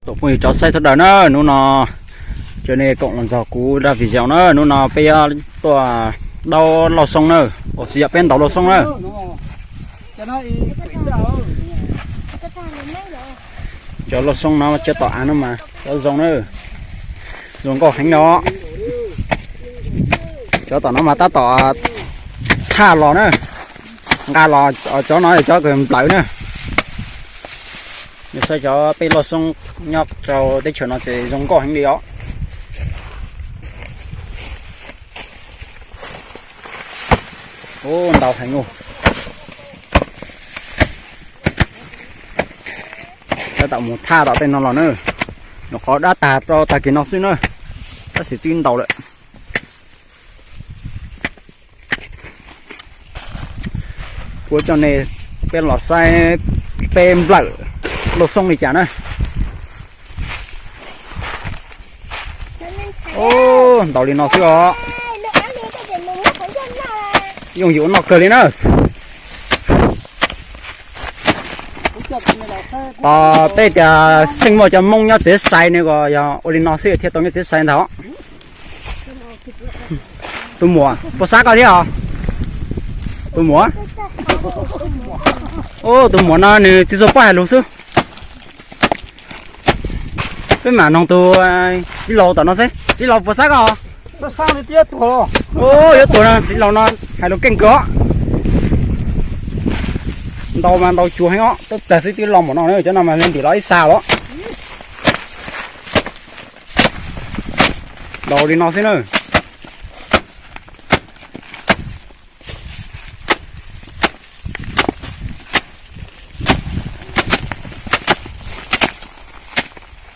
Tsoom phooj ywg cov saib sawv daws na, hnub no cov nej koom los ntxog kuv zaj video na, hnub no peb yuav tuaj daub lauj xoob na, uas tsis yog peb ntaus lauj xoob na. Cov lauj xoob no cov tom av no mas cov zoo na, zoo nkauj heev no. Cov tom no mas tab tom thaj los na, nqa los cov no cov kawg nplawm na. Nws saib cov peb lauj xoob nyob rau teb chaws no ces zoo nkauj heev li os. Ub, ntau heev ub. Tab tom mus thaj tom tej no los na, nyuam qhuav dab tag rau tag kis no xwb na, tab sis twb ntau lawm. Kuv coj nej peb los saib peb nplawm lauj xoob li cas na. Ub, ntau li no xwb os. Yooj yim ua noj kawg li na. Tos peb tias xeej muaj cov Hmoob nyob tsev sai ne, kom yog ua li no xwb thiaj tau nyob tsev sai ntag. Tus muam puas xav koj thiab os? Tus muam, ub, tus muam no nws tsis txawj paub hais lus xwb. Peb mam noog tus txiv laus tom no seb, txiv laus puas xav koj? Ub, yuav tuag no, txiv laus no hais lus keej kawg. Ntau mas ntau cuag heev os, tub plag xwb twb loj npaum no na, cov no mas ntim los ib xav los. Ntau li no xwb na.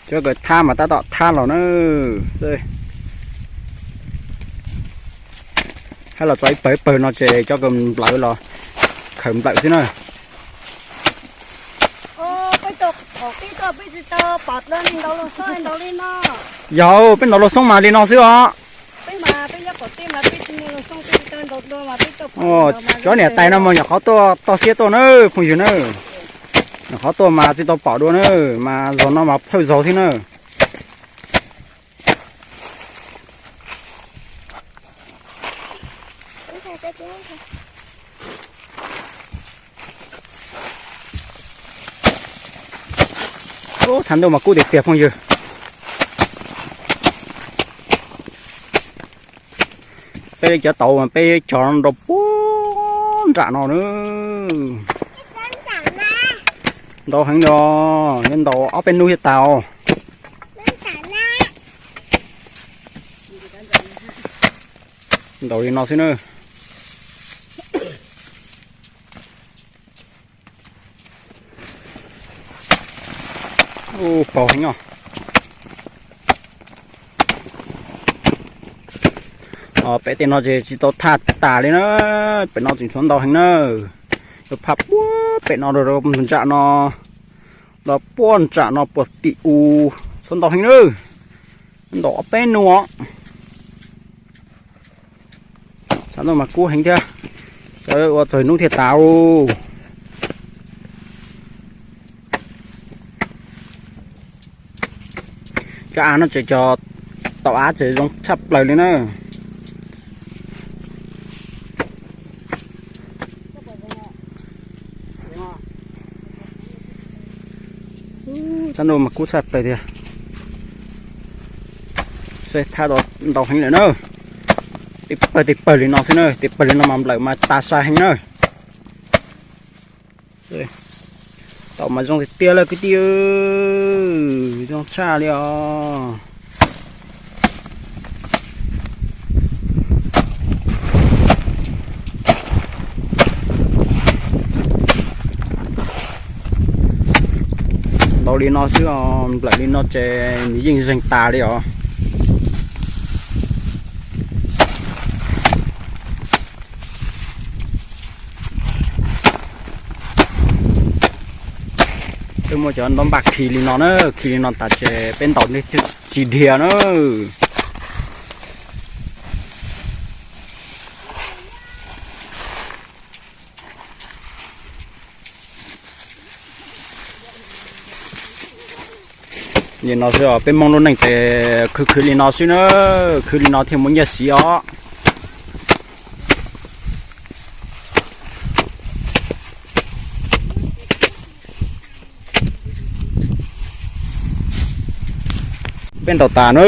Cov kawg thab mas tab tom thab los na. Hab los txog ib pawg ib pawg no ces cov kawg nplawm los khaws nplawm xwb na. Yog, peb ntaus lauj xoob mas li no xwb os. Cov niam tais no mas nyuam qhuav tuaj toj siab tuaj na phooj ywg na. Nyuam qhuav tuaj mas tsis tau pom dua na, mas zaum no mas thawj zaug thiab na. Ub, tshav ntuj mas kub tiag tiag phooj ywg. Peb cov tauv mas peb cog rau puag nram no na. Ntau heev li os, yuav ntaus ob peb hnub thiaj tas os. Ntaus li no xwb na. Ub, paug heev os. Pem tej no ces tsis tau thaj tas li na, pem no tseem tshuav ntau heev na. Yuav phaj puag pem no rau nram no, los puag nram no puag tim u, tshuav ntau heev na. Ntaus ob peb hnub os. Tshav ntuj mas kub heev thiab, ua txog hnub thiaj tas. Cov av no ces cov tauv av ces zoo tshaj plaws li na. Tshav ntuj mas kub tshaj plaws tiag. Thaj ntau heev lawm na. Tej pawg tej pawg li no xwb na, tej pawg li no mas nplawm mas tas sai heev na. Tau mas zoo tiag tiag lawm kwv tij, zoo tshaj li os. Ntau li no xwb os, nplawm li no ces nws yeej zeeg tas li os. Peb muaj cov ntaub npaj khi li no na, khi li no tas ces peb ntaus tsis dhia na. Li no xwb os, peb Hmoob lub neej ces khwv khwv li no xwb na, khwv li no thiaj muaj nyiaj siv os. Peb ntaus tas na,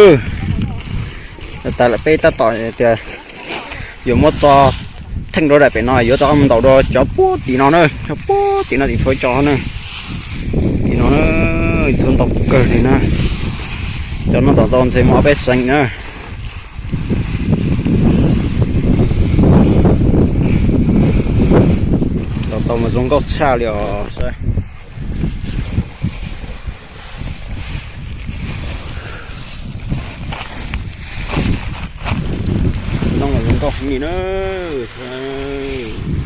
tas lawm peb tab tom tias yuav muab tso theej rau daim pem no, yuav tau ntaus rau cov puag tim no na, cov puag tim no tim tshuav tso na. Tim no na, txhua ntau kawg li na. Cov no ntaus tau ntshe muaj ob peb xees na. Ntaus tau mas zoo nkauj tshaj li os saib. Noj mas zoo nkauj heev li na saib.